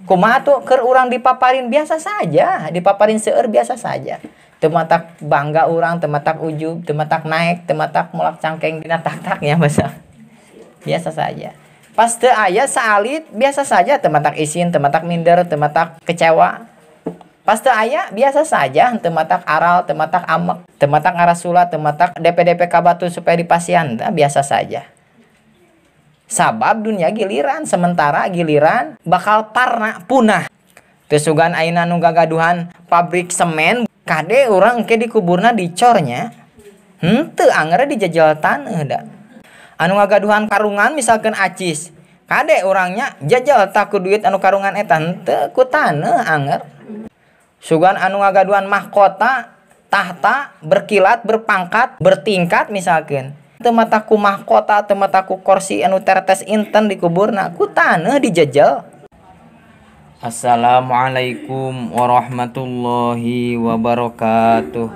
Kumaha tuh keur urang dipaparin biasa saja, dipaparin seueur biasa saja. Teu matak bangga urang, teu matak ujub, teu matak naik, teu matak mulak cangkeng dina tak-taknya masa. Biasa saja. Pas teu aya saalit biasa saja, teu matak isin, teu matak minder, teu matak kecewa. Pas teu aya biasa saja, teu matak aral, teu matak amek, teu matak ngarasula, teu matak DP-DP ka batu supaya dipasihan, tah biasa saja. Sabab dunia giliran, sementara giliran bakal parna punah. Teu sugan ayeuna nu gagaduhan pabrik semen, kade urang engke dikuburna dicornya. Henteu angger dijejel taneuh da. Anu ngagaduhan karungan misalkan acis, kade urangnya jejel tak ku duit anu karungan eta, henteu ku taneuh anger. Sugan anu ngagaduhan mahkota, tahta, berkilat, berpangkat, bertingkat misalkan. Teu mata ku mahkota, teu mata ku kursi anu teretes inten dikuburna, ku taneuh dijejel. Assalamualaikum warahmatullahi wabarakatuh.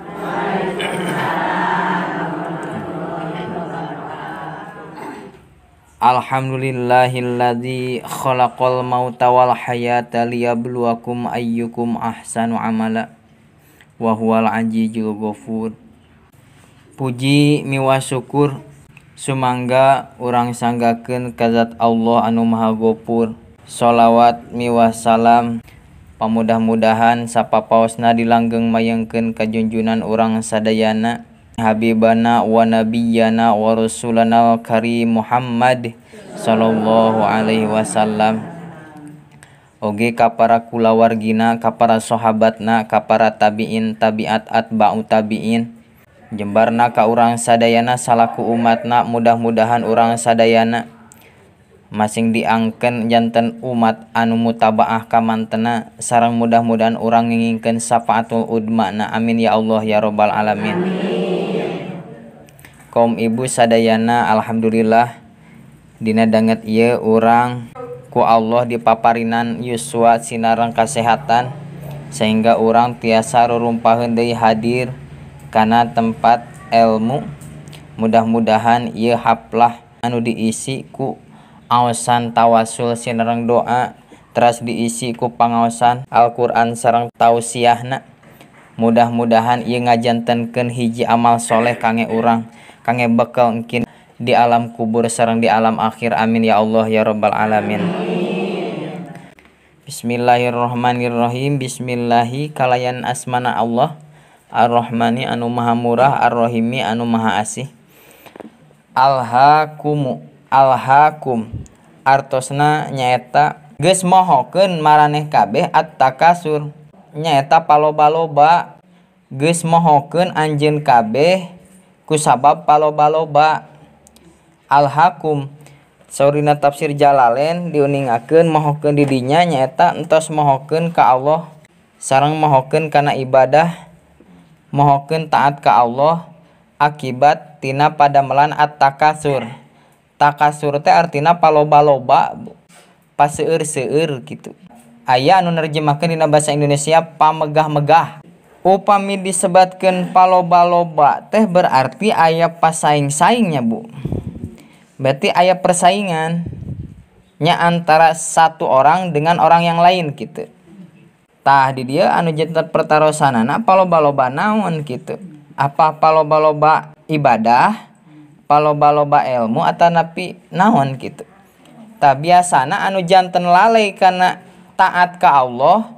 Alhamdulillahilladzi khalaqal mauta wal hayata liyabluwakum ayyukum ahsanu amala wa huwal azizul ghafur. Puji miwah syukur sumangga urang sanggakeun ka zat Allah anu Maha Ghafur. Sholawat miwah salam pamudah-mudahan sapapaosna dilanggeng mayengkeun ka junjunan urang sadayana Habibana wa nabiyana wa rasulana karim Muhammad sallallahu alaihi wasallam. Oge ka para kulawargina, ka para sahabatna, ka para tabiin, tabiat atba'u tabiin. Jembarna ka urang sadayana salaku umatna, mudah-mudahan urang sadayana masing diangken janten umat anu mutabaah ka mantena, sareng mudah-mudahan urang ngingingkeun syafaatul udmana. Amin ya Allah ya rabbal alamin. Amin. Kaum ibu sadayana, alhamdulillah dina danget ieu urang ku Allah dipaparinan yuswa sinareng kasehatan sehingga urang tiasa rurumpaheun deui hadir kana tempat ilmu. Mudah-mudahan ieu haflah anu diisi ku aosan tawasul sinareng doa, teras diisi ku pangaosan Al-Qur'an sareng tausiahna. Mudah-mudahan ieu ngajantenkeun hiji amal soleh kange urang, kange bekal engkin di alam kubur sareng di alam akhir. Amin ya Allah ya rabbal alamin. Bismillahirrahmanirrahim. Bismillahi kalayan asmana Allah Ar-Rahmani anu maha murah, Ar-Rahimi anu maha asih. Alhaakumu, alhaakum artosna nyaeta geus mohokeun maraneh kabeh at-takasur nyaeta paloba-loba. Geus mohokeun anjeun kabeh kusabab paloba-loba. Alhakum saurina tafsir Jalalain diuningakeun mohokeun di dinya nyaeta entos mohokeun ka Allah sareng mohokeun kana ibadah, mohokeun taat ka Allah akibat tina padamelan at-takasur. Takasur teh artina paloba-loba, paseueur-seueur gitu. Aya anu nerjemahkeun dina bahasa Indonesia pamegah-megah. Upami disebatkeun paloba-loba teh berarti aya pasaing-saingnya, Bu. Berarti aya persaingan nya antara satu orang dengan orang yang lain gitu. Tah di dieu anu janten pertarosanana paloba-loba naon gitu. Apa paloba-loba ibadah, paloba-loba ilmu atanapi naon gitu. Tah biasana anu janten lalai kana taat ka Allah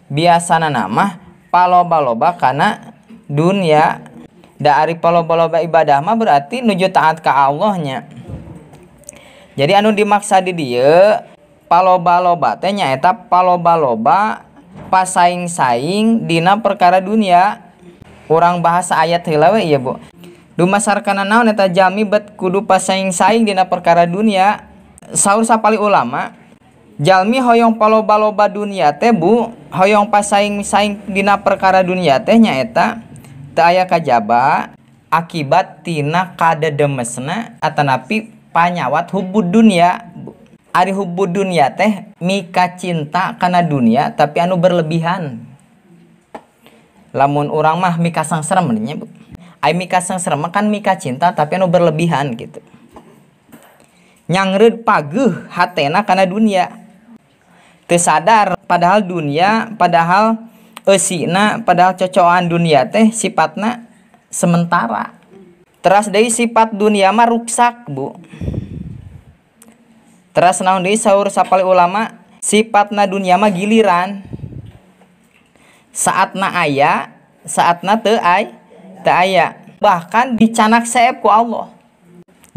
biasana namah paloba-loba kana dunia. Da ari paloba-loba ibadah mah berarti nuju taat ka Allahnya. Jadi anu dimaksa di dieu paloba-loba teh nyaeta paloba-loba pasaing-saing dina perkara dunia. Urang bahasa ayat heula we ieu, Bu. Dumasarkana naon eta jalmi bet kudu pasaing-saing dina perkara dunia. Saur sapali ulama, jalmi hoyong paloba-loba dunia teh, Bu, hoyong pasaing-saing dina perkara dunia teh nyaeta teu aya kajaba akibat tina kadedemesna atanapi panyawat hubbud dunia. Ari hubbud dunia teh mika cinta kana dunia tapi anu berlebihan. Lamun urang mah mika sangsrem nya, Bu. Ai mika sangsrem mah kan mika cinta tapi anu berlebihan gitu. Nyangreud pageuh hatena kana dunia. Teu sadar padahal dunia, padahal eusina, padahal cocokan dunia teh sifatna sementara. Teras deui sifat dunia mah ruksak, Bu. Teras naon deui saur sapali ulama, sifatna dunia mah giliran. Saatna aya, saatna teu aya. Bahkan dicanak seep ku Allah.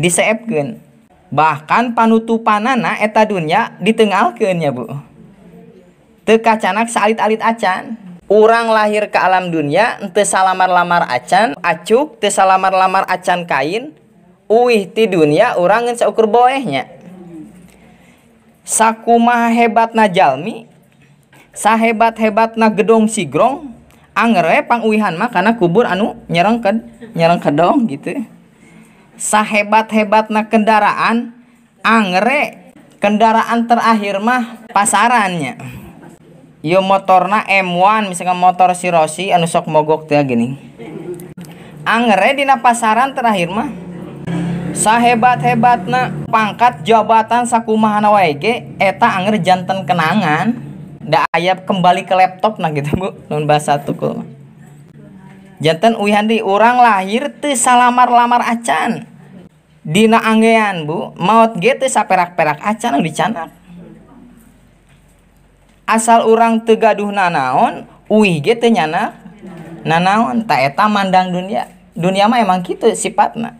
Diseepkeun. Bahkan panutupanana eta dunia ditengalkeun nya, Bu. Teu kacanak saalit-alit acan. Urang lahir ke alam dunia teu salamar-lamar acan, acuk teu salamar-lamar acan kain, uih ti dunia urang ngan saukur boehnya. Sakumaha hebatna jalmi, sahebat-hebatna gedong sigrong, anger we panguihan mah kana kubur anu nyereng kedong gitu. Sahebat-hebatna kendaraan, anger kendaraan terakhir mah pasarannya. Ieu motorna M1 misalkan motor si Rossi anu sok mogok teh gini. Anger dina pasaran terakhir mah. Sahebat-hebatna pangkat jabatan sakumahana wae ge eta anger janten kenangan. Da aya kembali ke laptop nah gitu, Bu, nun bahasa tukul. Janten uihan di urang lahir teu salamar-lamar acan. Dina anggean, Bu, maot ge teu saperak-perak acan anu dicanak. Asal urang teu gaduh nanaon, uih ge teu nyanak nanaon. Ta eta mandang dunia. Dunia mah emang kitu sifatna.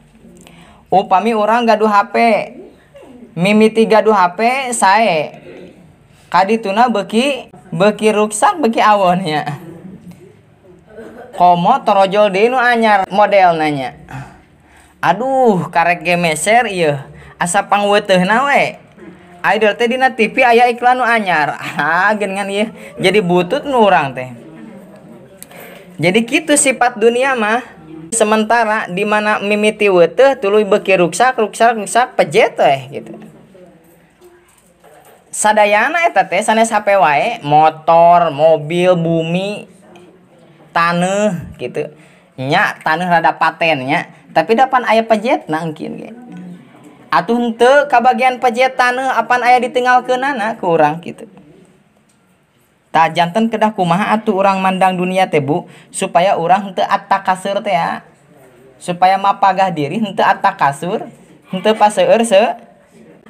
Upami urang gaduh HP, mimiti gaduh HP sae. Kadituna beuki ruksak beuki awonnya. Komo torojol deui nu anyar modelna nya. Aduh, karek ge meser ieu. Asa pangweuteuhna we. Idol teh dina TV aya iklan nu anyar. Ah, geuningan ieu. Jadi butut nu urang teh. Jadi kitu sifat dunia mah. Sementara di mana mimiti weuteuh tuluy beuki ruksak ruksak ruksak pejet teh gitu. Sadayana eta teh sanes HP wae, motor, mobil, bumi, taneuh gitu. Nya taneuh rada paten nya, tapi dapan aya pejetna engkin ge. Atuh henteu kabagian pejet taneuh apan aya ditinggalkeunana ku urang kitu. Tah janten kedah kumaha atuh urang mandang dunia teh, Bu, supaya urang henteu atakasur teh ya. Supaya mapagah diri henteu atakasur, henteu paseueur se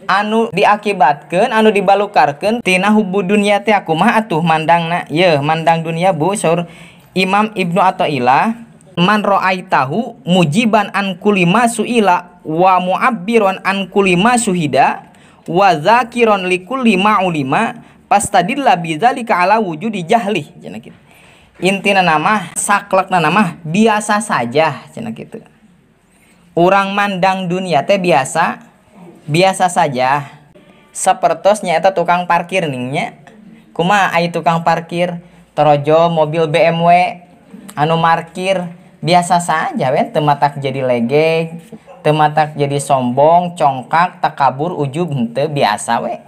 anu diakibatkeun, anu dibalukarkeun tina hubu dunia teh kumaha atuh mandangna. Yeuh, mandang dunia, Bu, saur Imam Ibnu Athaillah, man ra'aitahu mujiban an kulli ma suila wa mu'abbiron an kulli ma syuhida wa zakiron likulli ma ulima pastadilla bidzalika ala wujudi jahli cenah kitu. Intina nama saklekna nama biasa saja cenah kitu. Urang mandang dunia teh biasa biasa saja. Sapertos nyaeta tukang parkir ning nya. Kumaha ai tukang parkir torojo mobil BMW anu parkir biasa saja we, teu matak jadi legeg, teu matak jadi sombong, congkak, takabur, ujub, henteu, biasa we.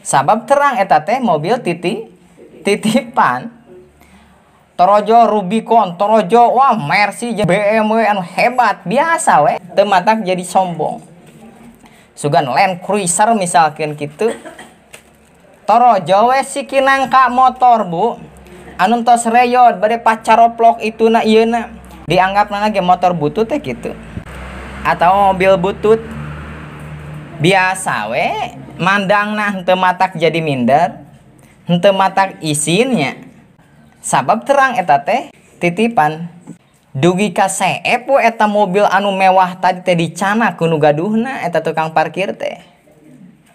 Sabab terang eta teh mobil titipan. Torojo Rubicon, torojo wah Mercy BMW anu hebat, biasa we, teu matak jadi sombong. Sugan Land Cruiser misalkan gitu. Torojo we si kinangka motor, Bu. Anu tos reyod bade pacaroplok ituna ieuna. Dianggapna ge motor butut teh gitu. Atau mobil butut. Biasa we, mandangna henteu matak jadi minder, henteu matak isinnya. Sabab terang eta teh titipan. Dugi ka seep we eta mobil anu mewah tadi teh dicanak ku nu gaduhna eta tukang parkir teh.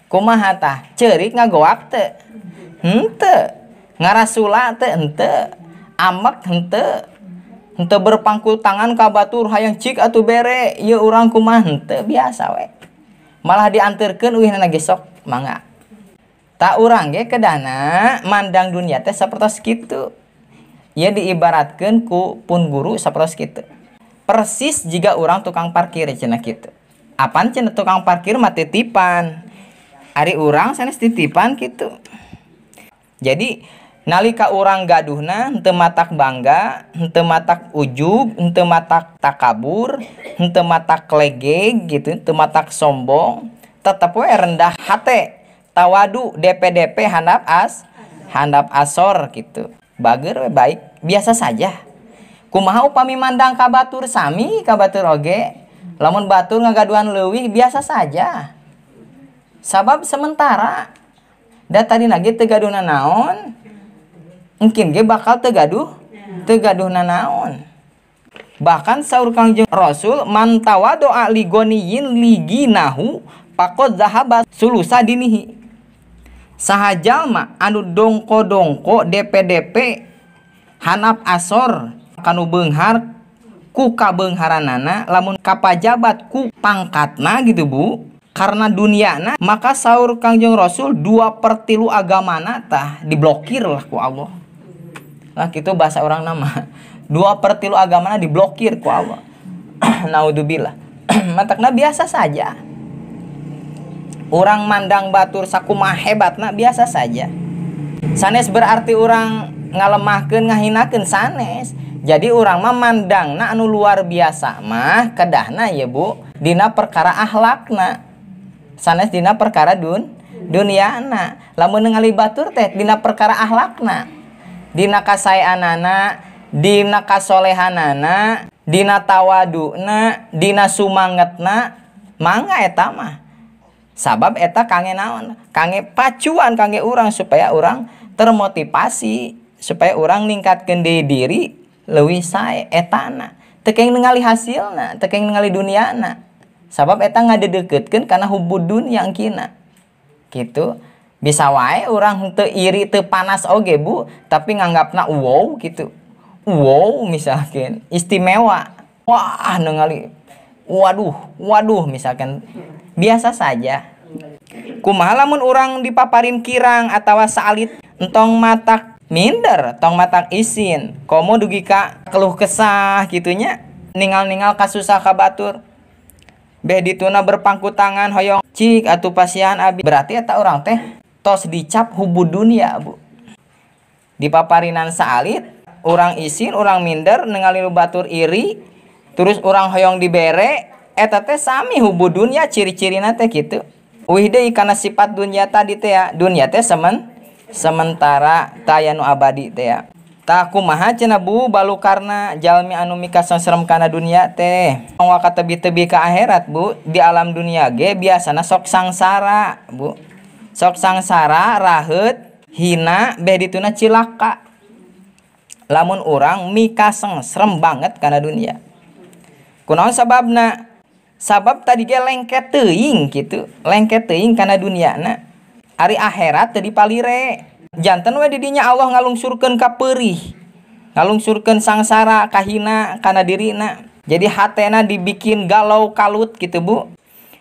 Kumaha tah? Ceurik ngagoak teh? Henteu. Ngarasula teh henteu. Amek henteu. Henteu berpangku tangan ka batur hayang cik atuh bere ieu urang kumaha henteu, biasa we. Malah dianterkeun uihna ge sok mangga. Tak urang ge kedana mandang dunia teh sapertos kitu. Ieu diibaratkeun ku pun guru sapertos kitu. Persis jiga urang tukang parkir cenah kitu. Apan cenah tukang parkir mah titipan. Ari urang sanes titipan kitu. Jadi nalika urang gaduhna henteu matak bangga, henteu matak ujub, henteu matak takabur, henteu matak legeg gitu, henteu matak sombong, tetep we rendah hate. Tawadu DPDP handap as handap asor gitu. Bager we baik biasa saja. Kumaha upami mandang ka batur sami ka batur oge. Lamun batur ngagaduhan leuwih biasa saja. Sabab sementara da tadi nage teu gaduh nanaon. Mungkin ge bakal teu gaduh nanaon. Bahkan saur Kangjeng Rasul man tawadoa li goniyin liginahu faqad zahaba sulusa dinihi. Saha jalma anu dongko-dongko DPDP hanap asor kanu beunghar ku kabeungharanana lamun kapajabat ku pangkatna gitu Bu, karena duniana maka saur Kangjeng Rasul 2/3 agamana tah diblokir lah ku Allah. Lah kitu bahasa urang nama. 2/3 agamana diblokir ku Allah. Naudzubillah. Matakna biasa saja. Urang mandang batur sakumaha hebatna biasa saja. Sanes berarti urang ngalemahkeun ngahinakeun sanes. Jadi urang mah mandangna anu luar biasa mah kedahna ya Bu dina perkara akhlakna. Sanes dina perkara duniana. Lamun ningali batur teh dina perkara akhlakna. Dina kasaeanana, dina kasolehanana, dina tawaduna, dina sumangetna, mangga eta mah. Sabab eta kange naon? Kange pacuan kange urang supaya urang termotivasi, supaya urang ningkatkeun diri leuwih sae etana. Teu keng ningali hasilna, teu keng ningali duniana. Sabab eta ngadedekeutkeun kana hubud dunya engkina. Gitu. Bisa wae urang teu iri teu panas oge Bu, tapi nganggapna wow gitu. Wow misalkan istimewa. Wah ningali waduh, waduh misalkan biasa saja. Kumaha lamun urang dipaparin kirang atawa saalit entong matak minder, tong matak isin, komo dugi ka keluh kesah gitunya, ningal-ningal kasusah ka batur. Beh dituna berpangku tangan hoyong cik atuh pasihan abi. Berarti eta urang teh tos dicap hubud dunia Bu. Dipaparinan saalit, urang isin, urang minder, ningali batur iri, terus urang hoyong dibere, eta teh sami hubud dunia ciri-cirina teh kitu. Uih deui kana sifat dunia tadi teh ya, dunia teh sementara taya nu abadi teh ya. Tah kumaha cenah Bu balukarna jalmi anu mikasengsrem kana dunia teh. Waka tebih-tebih ka akhirat Bu, di alam dunia ge biasana sok sangsara Bu. Sok sangsara, raheut, hina, beh dituna cilaka. Lamun urang mikasengsrem banget kana dunia. Kunaon sababna? Sabab tadi ge lengket teuing kitu, lengket teuing kana duniana. Ari akhirat teu dipalire. Janten we di dinya Allah ngalungsurkeun ka peurih, ngalungsurkeun sangsara kahina kana dirina. Jadi hatena dibikin galau kalut gitu Bu.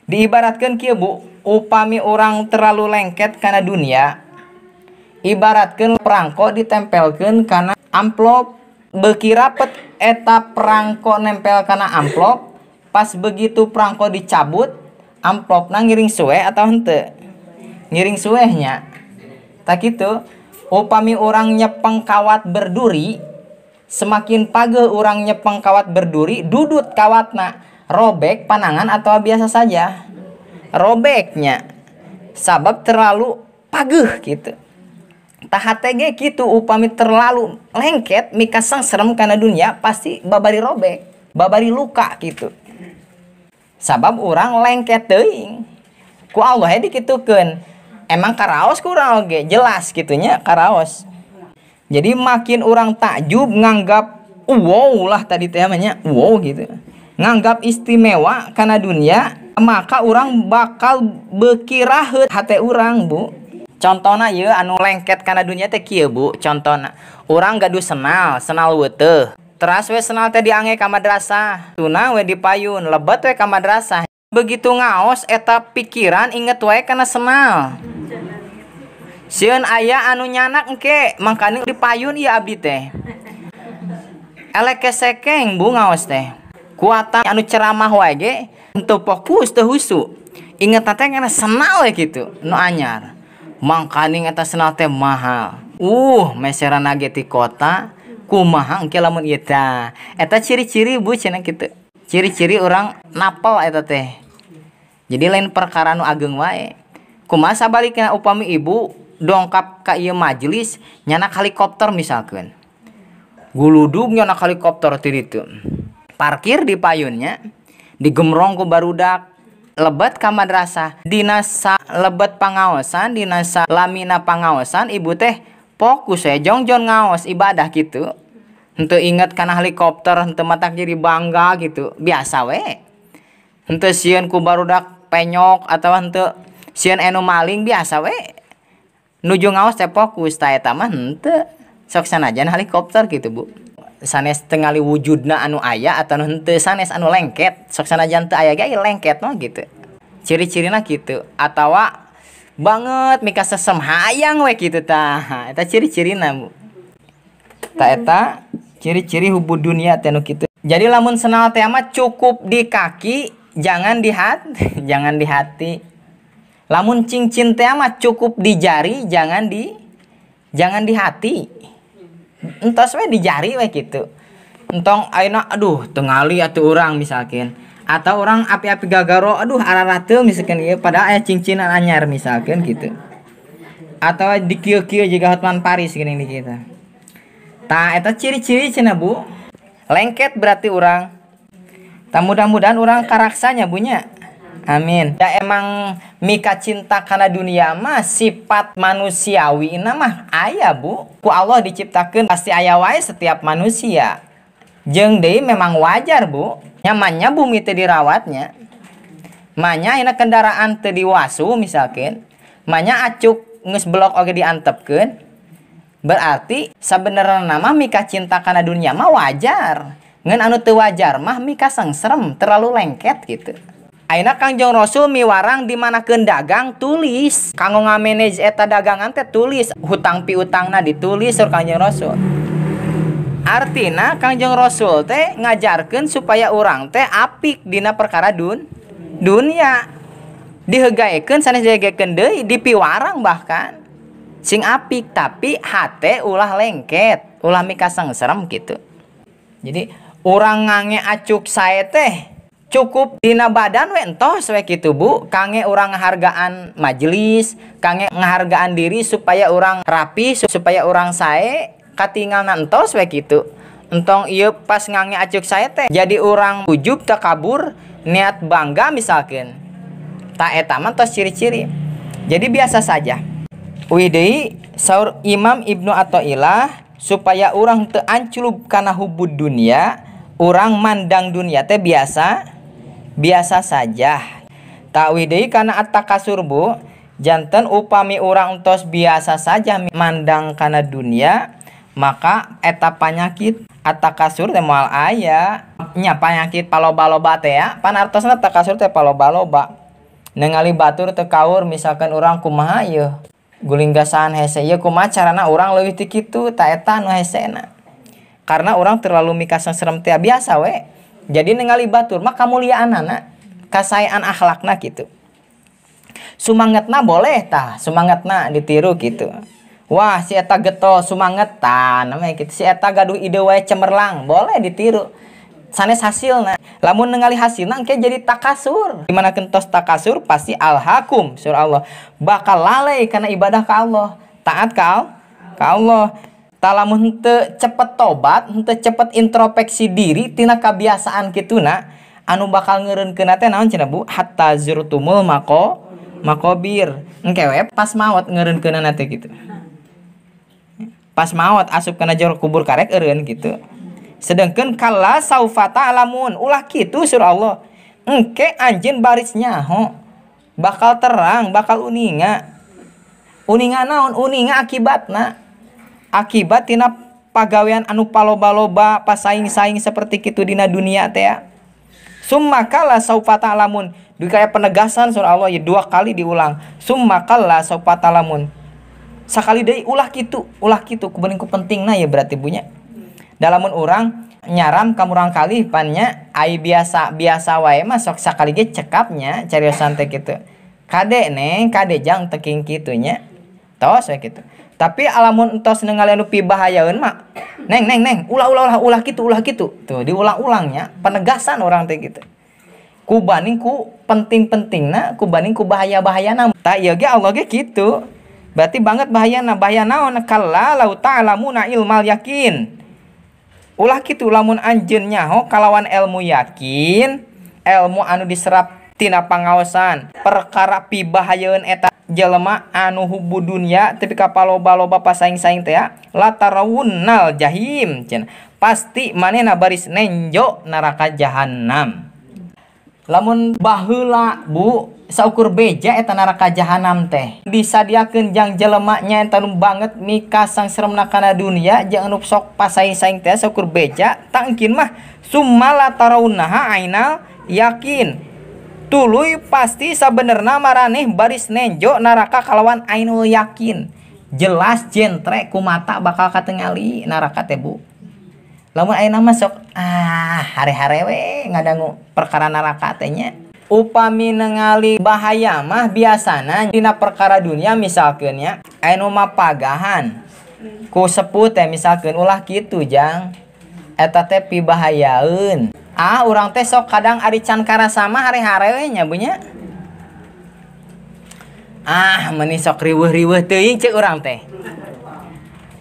Diibaratkeun kieu Bu, upami urang terlalu lengket kana dunia, ibaratkeun perangko ditempelkeun kana amplop, beuki rapet eta perangko nempel kana amplop. Pas begitu perangko dicabut, amplopna ngiring suwe atau henteu? Ngiring suwehnya. Tak gitu, upami urang nyepeng kawat berduri, semakin pageuh urang nyepeng kawat berduri, dudut kawatna, robek panangan atau biasa saja? Robeknya. Sabab terlalu pageuh gitu. Tah hate ge kitu upami terlalu lengket mikasengsrem kana dunia pasti babari robek, babari luka gitu. Sabab urang lengket teuing. Ku Allah he dikitukeun. Emang karaos ku urang oge jelas gitunya karaos. Jadi makin urang takjub nganggap wow lah tadi teh namanya wow gitu. Nganggap istimewa kana dunia, maka urang bakal beuki raheut hate urang Bu. Contona ieu anu lengket kana dunia teh kieu Bu, contona. Urang gaduh senal, senal weuteuh. Teras we senal teh diange ka madrasah, tuna we dipayun, lebet we ka madrasah. Begitu ngaos eta pikiran inget wae kana senal. Sieun aya anu nyanak engke, mangkane dipayun ieu abdi teh. Elek kesekeng Bu ngaos teh. Kuatan anu ceramah wae ge henteu fokus teu husu. Inget teh kana senal we kitu, nu anyar. Mangkaning eta senal teh mahal. Meseran ge ti kota. Kumaha engke lamun ieu tah. Eta ciri-ciri Bu cenah kitu. Ciri-ciri urang napel eta teh. Jadi lain perkara nu ageng wae. Kumaha sabalikna upami ibu dongkap ka ieu majelis nyanak helikopter misalkeun. Guludug nyanak helikopter ti ditu. Parkir di payunnya, digemrong ku barudak, lebet ka madrasah, dina lebet pangaosan, dina lamina pangaosan ibu teh fokus we jongjon ngaos ibadah gitu. Henteu inget kana helikopter, henteu matak jadi bangga gitu, biasa we. Henteu sieun ku barudak penyok atawa henteu sieun anu maling, biasa we. Nuju ngaos teh fokus, ta eta mah henteu. Sok sanajan helikopter gitu bu. Sanes tingali wujudna anu aya atau henteu, sanes anu lengket, sok sanajan teu aya ge lengket mah gitu. Ciri-cirina gitu atawa banget mika sesem hayang we gitu tah. Eta ciri-cirina bu. Ta eta ciri-ciri hubud dunia teh nu kitu. Jadi lamun senal teh mah cukup di kaki, jangan di hati, jangan di hati. Lamun cincin teh mah cukup di jari, jangan di hati. Entos we di jari we gitu. Entong ayeuna aduh tengali atuh urang misalkan, atau orang api-api gagaro aduh ararateung misalkan ieu padahal aya cincinan anyar misalkan gitu. Atau di kieu-kieu jiga Hotman Paris geuning di kita. Tah eta ciri-ciri cenah bu. Lengket berarti urang. Tah mudah-mudahan urang karaksanya bunya. Amin. Da emang mika cinta kana dunia mah sifat manusiawi na mah aya bu. Ku Allah diciptakeun pasti aya wae setiap manusia. Jeung deui memang wajar bu. Nyamannya bumi teu dirawatnya. Manya ayeuna kendaraan teu diwasu misalkan. Manya acuk geus blok oge diantepkeun. Berarti sabenerna mah mika cinta kana dunia mah wajar. Ngan anu teu wajar mah mika sengserem, terlalu lengket gitu. Ayeuna Kangjeng Rasul miwarang dimanakeun dagang tulis, kanggo ngamanage eta dagangan teh tulis, hutang piutangna ditulis sur Kangjeng Rasul. Artina Kangjeng Rasul teh ngajarkeun supaya urang teh apik dina perkara dunia. Dihegaekeun sanes dihegaekeun deui, dipiwarang bahkan. Sing apik tapi hate ulah lengket, ulah mikaseungserem gitu. Jadi urang ngange acuk sae teh cukup dina badan we entos we kitu bu, kange urang ngahargaan majelis, kange ngahargaan diri supaya urang rapi, supaya urang sae katingalna entos we kitu. Entong ieu pas ngange acuk sae teh jadi urang ujub takabur, niat bangga misalkan. Ta eta mah tos ciri-ciri. Jadi biasa saja. Uih deui saur Imam Ibnu Athaillah supaya urang teu anculub kana hubud dunia, urang mandang dunia teh biasa saja. Takwih deui kana at-takasur bu, janten upami urang tos biasa saja mandang kana dunia, maka eta panyakit at-takasur teh moal aya. Nya panyakit paloba-loba teh ya, pan artosna takasur teh paloba-loba. Ningali batur teu kaur misalkan urang kumaha ieu, gulinggasan hese ieu kumaha carana urang leuwih ti kitu, ta eta nu hesena. Karena orang terlalu mikaseungserem teh biasa we. Jadi ningali batur mah kamuliaanana, kasaean akhlakna gitu. Sumangetna boleh tah, sumangetna ditiru gitu. Wah, si eta getol sumanget tah namanya gitu. Si eta gaduh ide wae cemerlang, boleh ditiru. Sanes hasilna. Lamun ningali hasilna engke jadi takasur. Dimana kentos takasur pasti alhakum surah Allah. Bakal lalai karena ibadah ka Allah, taat ka Allah. Talamun henteu cepet tobat, henteu cepet introspeksi diri tina kebiasaan kituna anu bakal ngeureunkeunna teh naon cenah bu? Hatta zurtumul makobir. Engke we pas maot ngeureunkeunna teh gitu. Pas maot asup kana jero kubur karek eureun gitu. Sedangkan kala saufa ta'lamun, ulah kitu surah Allah. Engke anjeun baris nyaho bakal terang, bakal uninga. Uninga naon? Uninga akibatna. Akibat tina pagawean anu paloba-loba, pasaing-saing seperti kitu dina dunia teh ya. Summa kala saufa ta'lamun. Duh kayak penegasan surah Allah ya, dua kali diulang. Summa kala saufa ta'lamun. Sakali deui ulah kitu kubening ku pentingna ya berarti bunya. Dalamun urang nyaram ka murang kali pannya ai biasa wae mah sok sakali ge cekapnya cariosan teh kitu. Kade neng, kade jang teking kitunya. Tos we kitu. Tapi alamun entos ningali anu pibahayaeun mah neng neng neng ulah ulah ulah ulah kitu ulah kitu. Tuh diulang-ulangnya penegasan orang teh gitu. Kubaning ku penting-pentingna, kubaning ku bahaya-bahayana. Tah ieu ge Allah ge kitu. Berarti banget bahayana, bahaya naon? Kalla lau ta'lamuna ilmal yakin. Ulah kitu lamun anjeun nyaho kalawan ilmu yakin, ilmu anu diserap tina pangaosan, perkara pibahayeun eta jelema anu hubu dunya tepi ka paloba-loba pasaing-saing teh latarawunnal jahim cenah. Pasti manehna baris nenjo neraka jahanam. Lamun baheula bu saukur beja eta neraka jahanam teh disadiakeun jang jelema nya eta nu banget mika sangseremna kana dunia jeung anu sok pasaing-saing teh saukur beja tangkin mah summa latarawunnaha ainal yakin. Tuluy pasti sabenerna maraneh baris nenjo neraka kalawan ainul yakin. Jelas jentre ku mata bakal katingali neraka teh bu. Lamun ayeuna mah sok hare-hare we ngadangu perkara neraka teh nya. Upami nengali bahaya mah biasana dina perkara dunia misalkeun nya anu mapagahan ku sepuh teh misalkeun ulah kitu jang eta teh pibahayaeun. Urang teh sok kadang ari can karasa mah hare-hare we nya bu nya. Meuni sok riweuh-riweuh teuing ceuk urang teh.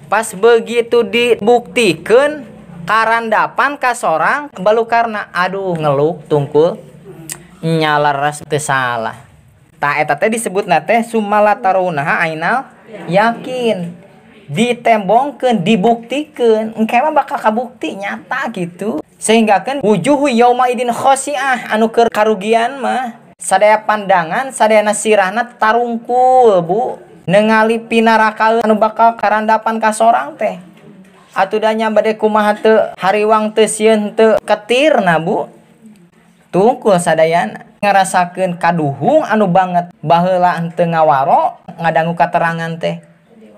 Pas begitu dibuktikeun karandapan ka sorang balukarna aduh ngeluk tungkul nyalaras teu salah. Tah eta teh disebutna teh sumalatarunaha ainal yakin. Ditembongkeun, dibuktikeun, engke mah bakal kabukti nyata gitu. Sehingga kan wujuhu yauma idin khosiah anu keur karugian mah sadaya pandangan sadayana sirahna tarungkul bu nengali pinaraka anu bakal karandapan ka sorang teh. Atuh da nya bade kumaha teu hariwang teu sieun teu ketirna bu. Tungkul sadayana ngarasakeun kaduhung anu banget baheula henteu ngawaro ngadangu katerangan teh.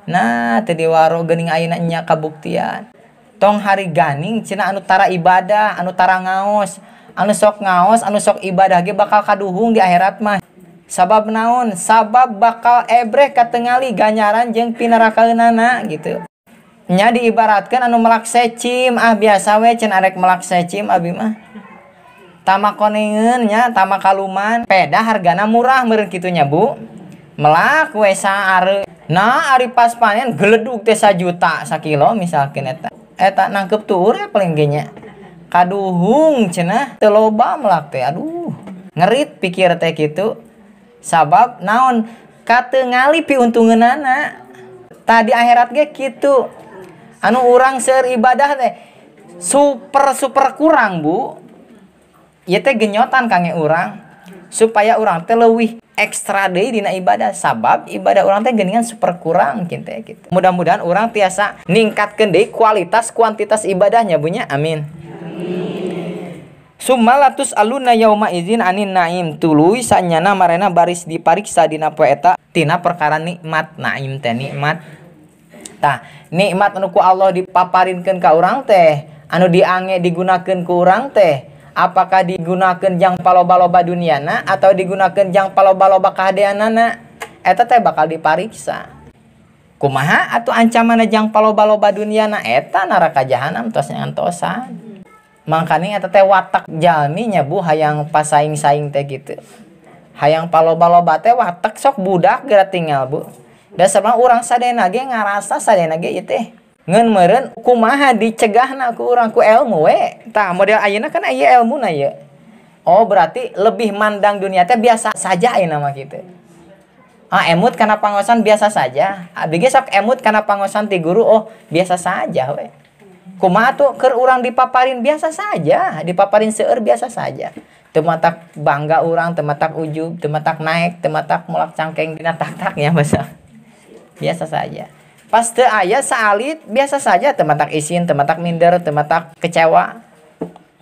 Nah teu diwaro geuning ayeuna nya kabuktian. Tong hari ganing cenah anu tara ibadah, anu tara ngaos, anu sok ngaos, anu sok ibadah ge bakal kaduhung di akhirat mah. Sabab naon? Sabab bakal ebreh katengali ganjaran jeung pinarakaeunana gitu. Nya diibaratkeun anu melak secim, biasa we cenah arek melak secim abi mah. Tama konengeun nya, tama kaluman, peda hargana murah meureun kitu nya bu. Melak we saare. Nah ari pas panen geledug teh 1 juta sakilo misalkeun eta. Eta nangkep tuur ya paling ge nya. Kaduhung cenah teu loba melak teh aduh. Ngerit pikir teh kitu. Sabab naon? Katengali piuntungeunana. Tadi akhirat ge kitu. Anu urang seueur ibadah teh super kurang bu. Ieu teh genyotan kange urang supaya urang teh leuwih ekstra deui dina ibadah sabab ibadah urang teh geuningan super kurang kitu teh kitu. Mudah-mudahan urang tiasa ningkatkeun deui kualitas kuantitas ibadahnya bu nya. Amin. Sumalatus aluna yauma idzin anin naim tuluy sanyana marena baris dipariksa dina poe eta tina perkara nikmat naim teh nikmat. Tah nikmat anu ku Allah dipaparinkeun ka urang teh anu diange digunakeun ku urang teh apakah digunakeun jang paloba-loba duniana atau digunakeun jang paloba-loba kahadeanana eta teh bakal dipariksa. Kumaha atuh ancamanna jang paloba-loba duniana eta neraka jahanam tos ngantosan. Mangkane eta teh watak jalmi nya bu hayang pasaing-saing teh gitu. Hayang paloba-loba teh watak sok budak geura tinggal bu. Dasarna urang sadayana ge ngarasa sadayana ge ieu teh. Ngeun meureun kumaha dicegahna ku urang ku ilmu we. Tah model ayeuna kan aya ilmuna ieu. Oh berarti lebih mandang dunia teh biasa saja ayeuna mah kitu. Emut kana pangosan biasa saja. Abi ge sok emut kana pangosan ti guru oh biasa saja we. Kumaha tuh keur urang dipaparin biasa saja, dipaparin seueur biasa saja. Teu matak bangga urang, teu matak ujub, teu matak naik, teu matak molak cangkeng dina tak-tak nya basa. Biasa saja. Pas teu aya saalit biasa saja, teu matak isin, teu matak minder, teu matak kecewa.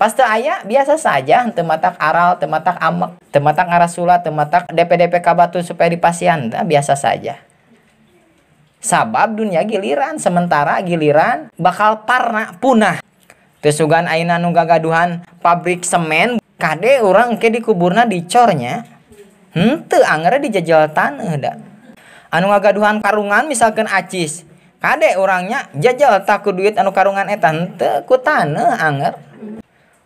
Pas teu aya biasa saja, teu matak aral, teu matak amek, teu matak ngarasula, teu matak DP-DP ka batu supaya dipasihan, biasa saja. Sabab dunia giliran, sementara giliran bakal parna punah. Teu sugan ayeuna nu gagaduhan pabrik semen, kade urang engke dikuburna dicornya. Henteu angere dijajal taneuh da. Anu ngagaduhan karungan misalkan acis, kade urangnya jajal tak ku duit anu karungan eta henteu ku taneuh anger.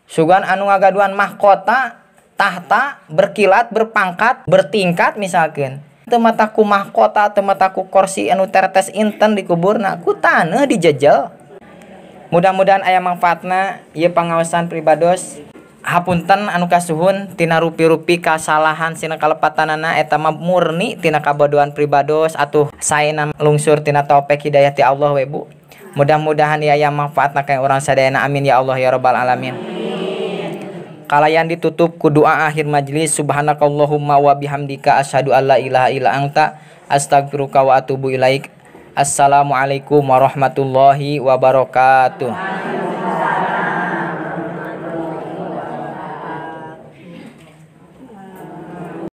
Sugan anu ngagaduhan mahkota Tahta berkilat, berpangkat, bertingkat misalkan. Teu matak ku mahkota, teu matak ku kursi anu teretes inten di kuburna, ku taneuh dijejel. Mudah-mudahan aya manfaatna ieu pangaosan pribados. Hapunten anu kasuhun tina rupi-rupi kasalahan sina kalepatanana eta mah murni tina kabodohan pribados atuh saena lungsur tina taufik hidayah ti Allah we Bu. Mudah-mudahan ieu aya manfaatna ka urang sadayana, amin ya Allah ya rabbal alamin. Kalayan ditutup ku doa akhir majlis, subhanakallahumma wa bihamdika asyhadu alla ilaha illa anta astaghfiruka wa atubu ilaik. Assalamualaikum warahmatullahi wabarakatuh.